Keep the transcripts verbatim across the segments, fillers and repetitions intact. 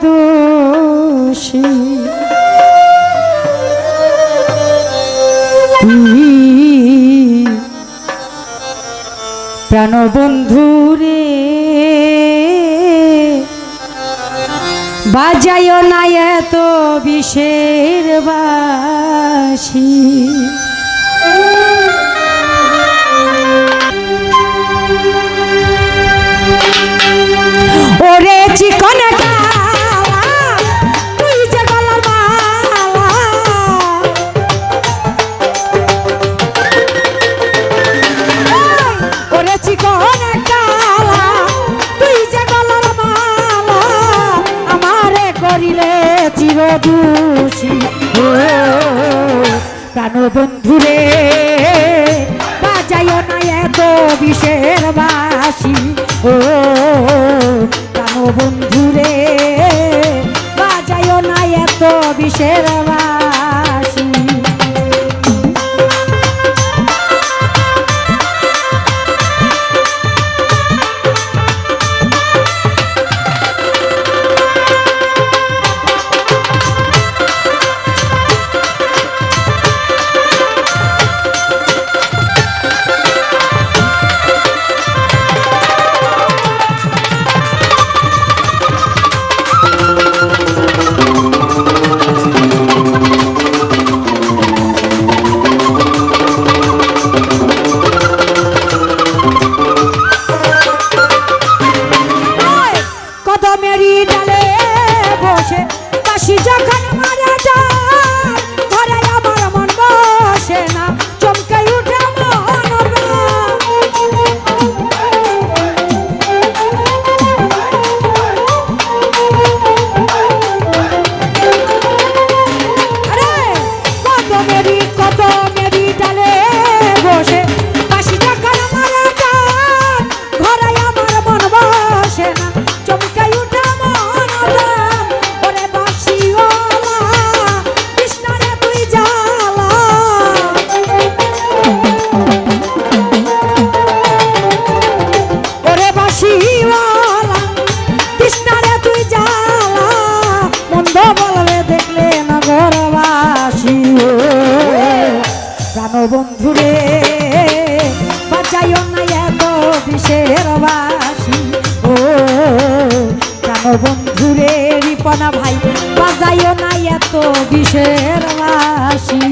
দোষী। তুমি প্রাণবন্ধুরে বাজাইও না এত বিষের বাঁশি। ওরে চিকন কালা, তুই যে গলার মালা। ওরে চিকন কালা, তুই যে গলার মালা, আমারে করিলে চিরদোষী। ও প্রাণবন্ধুরে, বাজাইও না এত বিষের বাঁশি। ও প্রাণবন্ধুরে, বাজাইও না এত বিষের বাঁশি। কদমেরই ডালে বসে বাঁশি যখন মারা যায়, ঘরে আমার মন বসে না, চমকে উঠে মন প্রাণ। আরে, কদমেরই, কদমেরই ডালে বসে বাঁশি যখন মারা যায়, ঘরে আমার মন বসে না, চমকে উঠে মন প্রাণ। ওরে বাঁশিওয়ালা, কৃষ্ণরে তুই জ্বালা। ওরে বাঁশিওয়ালা, কৃষ্ণরে তুই জ্বালা, মন্দ বলবে দেখলে নগরবাসী। ও প্রাণবন্ধুরে, বাজাইও না এত বিষের বাঁশি। ও প্রাণবন্ধুরে, রিপন ভাই, বাজাইও না এত বিষের বাঁশি।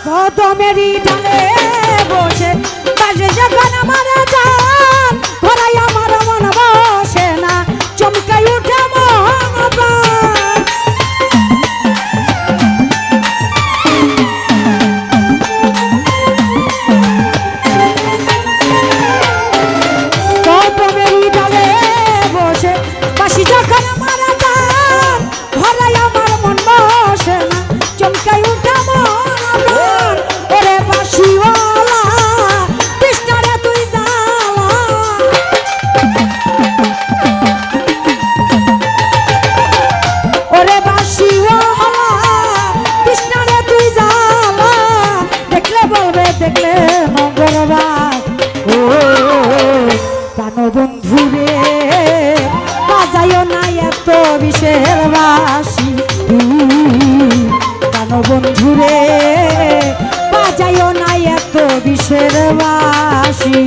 কদমেরই ডালে বসে বাঁশি যখন মারা যায়, ঘরে আমার মন বসে না, চমকে উঠে মন প্রাণ। কদমেরই ডালে বসে বাঁশি যখন মারা যায়, ঘরে আমার মন বসে না, চমকে উঠে মন প্রাণ। ওরে বাঁশিওয়ালা, কৃষ্ণরে তুই জ্বালা। ওরে বাঁশিওয়ালা, কৃষ্ণরে তুই জ্বালা, দেখলে বলবে দেখলে নগরবাস। ও প্রাণবন্ধুরে, বাজাইও না এত বিষের বাঁশি। প্রাণবন্ধুরে, বাজাইও না এত বিষের বাঁশি।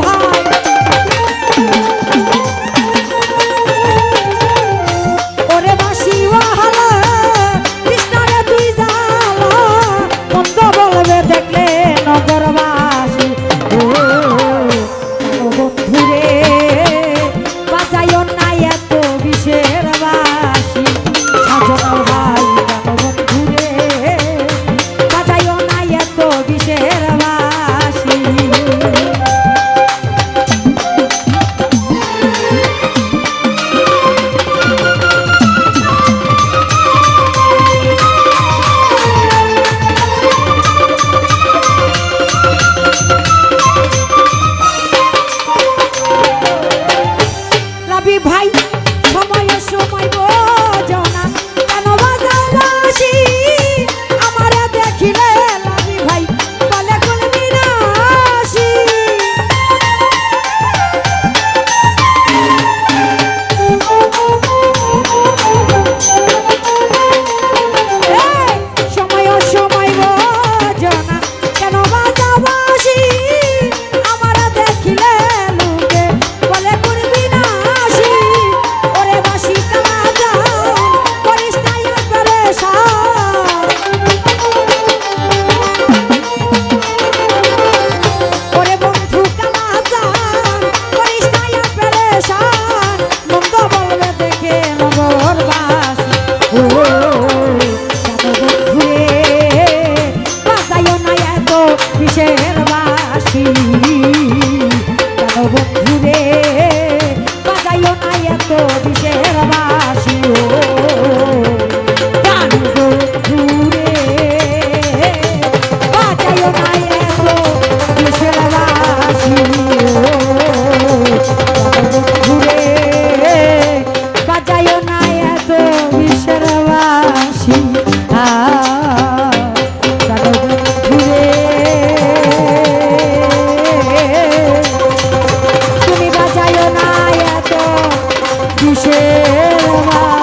ভাই। ওরে বাঁশিওয়ালা, কৃষ্ণারে তুই জ্বালা, মন্দ বলবে দেখলে নগরবাসী। ও, ও বন্ধুরে, বাজাইও না এত বিষের বাঁশি। সাজন ভাই, বন্ধুরে, বাজাইও না এত বিষের বাঁশি। রাবি ভাই, সময় সময় বোঝো না, কেন বাজাও বাঁশি? আমারে দেখিলে রাবি ভাই বলে কোন বিনাশী। এই সময় সময় বোঝো না, কেন বাজাও বাঁশি? আমারে দেখিলে লোকে বলে কোন বিনাশী। ওরে বাঁশি কালা জান, করিস না আর পেরেশান। ওরে বন্ধু কালা জান, করিস না আর পেরেশান। মন্দ বলবে দেখে নগরবাসী। ও, জানো বন্ধুরে, বাজাইও না এত বিষের বাঁশি। জানো বন্ধুরে, বাজাইও না এত বিষের বাঁশি। ও, জানো বন্ধুরে, বাজাইও না এত বিষের বাঁশি। ও, জানো বন্ধুরে, বাজাইও না এত বিষের বাঁশি। আ, জানো বন্ধুরে, তুমি বাজাইও না এত বিষের বাঁশি।